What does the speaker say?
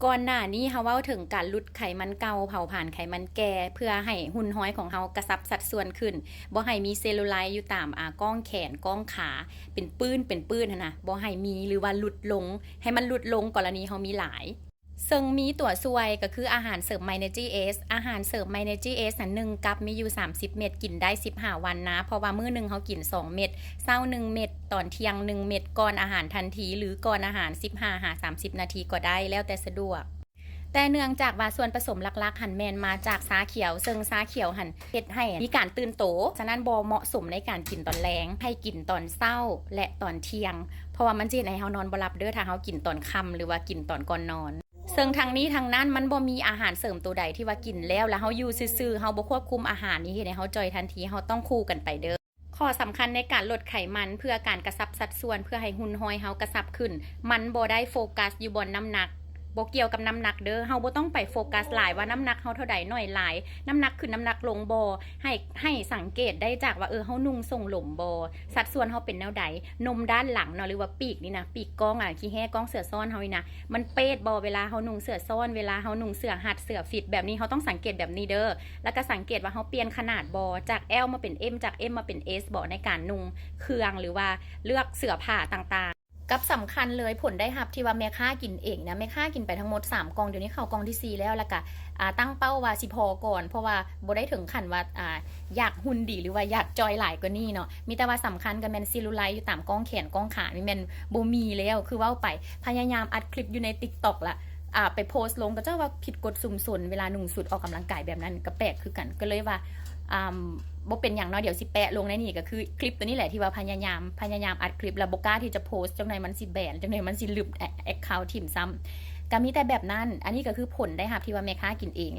ກ່ອນໜ້ານີ້ເຮົາເວົ້າເຖິງການຫຼຸດໄຂມັນເກົ່າ, ເຜົາຜານໄຂມັນແກ່ ເພື່ອໃຫ້ຫຸ່ນຮອຍຂອງເຮົາກະຊັບສັດສ່ວນຂຶ້ນ, ບໍ່ໃຫ້ມີເຊລລູໄລຢູ່ຕາມ ອາ ກ້ອງແຂນ, ກ້ອງຂາ ເປັນປື້ນ, ເປັນປື້ນຫັ້ນນະ, ບໍ່ໃຫ້ມີ ຫຼືວ່າຫຼຸດລົງ, ໃຫ້ມັນຫຼຸດລົງ ກໍລະນີເຮົາມີຫຼາຍ. ເຊິ່ງມີຕົວຊ່ວຍກໍຄືອາຫານເສີມ Minergy S. ອາຫານເສີມ Minergy S ນັ້ນ ໜຶ່ງກັບມີຢູ່ສາມສິບເມັດ, ກິນໄດ້ສິບຫ້າວັນນະ, ເພາະວ່າມື້ໜຶ່ງເຮົາກິນສອງເມັດ, ເຊົ້າໜຶ່ງເມັດ, ຕອນທ່ຽງໜຶ່ງເມັດ, ກ່ອນອາຫານທັນທີ ຫຼື ກ່ອນອາຫານສິບຫ້າຫາສາມສິບນາທີກໍໄດ້ ແລ້ວແຕ່ສະດວກ. ແຕ່ເນື່ອງຈາກວ່າສ່ວນປະສົມຫຼັກໆຫັ້ນແມ່ນມາຈາກຊາຂຽວ, ເຊິ່ງຊາຂຽວຫັ້ນເຮັດໃຫ້ມີການຕື່ນໂຕ, ສະນັ້ນບໍ່ເໝາະສົມໃນການກິນຕອນແລງ, ໃຫ້ກິນຕອນເຊົ້າ ແລະ ຕອນທ່ຽງ, ເພາະວ່າມັນຈະເຮັດໃຫ້ເຮົານອນບໍ່ຫຼັບເດີ້ ຖ້າເຮົາກິນຕອນຄ່ຳ ຫຼືວ່າກິນຕອນກ່ອນນອນ. ເຊິ່ງທັງນີ້ທັງນັ້ນ ມັນບໍ່ມີອາຫານເສີມໂຕໃດທີ່ວ່າກິນແລ້ວ ແລ້ວເຮົາຢູ່ຊື່ໆ, ເຮົາບໍ່ຄວບຄຸມອາຫານນີ້ ເຮັດໃຫ້ເຮົາຈ່ອຍທັນທີ, ເຮົາຕ້ອງຄູ່ກັນໄປເດີ້. ຂໍ້ສຳຄັນໃນການລົດໄຂມັນເພື່ອການກະຊັບສັດສ່ວນ ເພື່ອໃຫ້ຫຸ່ນຮອຍເຮົາກະຊັບຂຶ້ນ, ມັນບໍ່ໄດ້ໂຟກັສຢູ່ບ່ອນນ້ຳໜັກ, ບໍ່ກ່ຽວກັບນ້ຳໜັກເດີ້. ເຮົາບໍ່ຕ້ອງໄປໂຟກັສຫຼາຍວ່ານ້ຳໜັກເຮົາເທົ່າໃດ, ໜ້ອຍຫຼາຍ, ນ້ຳໜັກຂຶ້ນນ້ຳໜັກລົງບໍ່. ໃຫ້, ໃຫ້ສັງເກດໄດ້ຈາກວ່າ, ເອີ, ເຮົານຸ່ງສົ່ງລົມບໍ່, ສັດສ່ວນເຮົາເປັນແນວໃດ, ນົມດ້ານຫຼັງເນາະ, ຫຼືວ່າປີກນີ້ນະ, ປີກກ້ອງ, ອາ, ຂີ້ແຮ້ກ້ອງເສື້ອຊ້ອນເຮົານີ້ນະ, ມັນເປດບໍ່ເວລາເຮົານຸ່ງເສື້ອຊ້ອນ, ເວລາເຮົານຸ່ງເສື້ອຮັດ, ເສື້ອຟິດແບບນີ້, ເຮົາຕ້ອງສັງເກດແບບນີ້ເດີ້. ແລ້ວກໍສັງເກດວ່າເຮົາປ່ຽນຂະໜາດບໍ່, ຈາກ L ມາເປັນ M, ຈາກ M ມາເປັນ S ບໍ່, ໃນການນຸ່ງເຄື່ອງ ຫຼືວ່າເລືອກເສື້ອຜ້າຕ່າງໆ. ກັບສຳຄັນເລີຍ, ຜົນໄດ້ຮັບທີ່ວ່າແມ່ຄ້າກິນເອງນະ, ແມ່ຄ້າກິນໄປທັງໝົດສາມກ່ອງ, ດຽວນີ້ເຂົ້າກ່ອງທີສີ່ແລ້ວ, ແລ້ວກະ, ອາ, ຕັ້ງເປົ້າວ່າຊິພໍກ່ອນ, ເພາະວ່າບໍ່ໄດ້ເຖິງຂັ້ນວ່າ, ອາ, ຢາກຫຸ່ນດີ ຫຼືວ່າຢາກຈ່ອຍຫຼາຍກວ່ານີ້ເນາະ, ມີແຕ່ວ່າສຳຄັນກໍແມ່ນເຊລລູໄລຢູ່ຕາມກ້ອງແຂນ, ກ້ອງຂາ, ນີ້ແມ່ນບໍ່ມີແລ້ວ. ຄືເວົ້າໄປ, ພະຍາຍາມອັດຄລິບຢູ່ໃນ TikTok ລະ, ອາ, ໄປໂພສລົງ, ເຂົາເຈົ້າວ່າຜິດກົດຊຸມຊົນ, ເວລານຸ່ງຊຸດອອກກຳລັງກາຍແບບນັ້ນ ກໍແປກຄືກັນ, ກໍເລີຍວ່າ, ອາ, ບໍ່ເປັນຫຍັງເນາະ, ດຽວຊິແປະລົງໃນນີ້, ກໍຄືຄລິບໂຕນີ້ແຫຼະທີ່ວ່າພະຍາຍາມ, ພະຍາຍາມອັດຄລິບ ແລ້ວບໍ່ກ້າທີ່ຈະໂພສ, ຈັ່ງໃດມັນຊິແບນ, ຈັ່ງໃດມັນຊິລຶບ account ຖິ້ມຊ້ຳ. ກໍມີແຕ່ແບບນັ້ນ, ອັນນີ້ກໍຄືຜົນໄດ້ຮັບທີ່ວ່າແມ່ຄ້າກິນເອງ.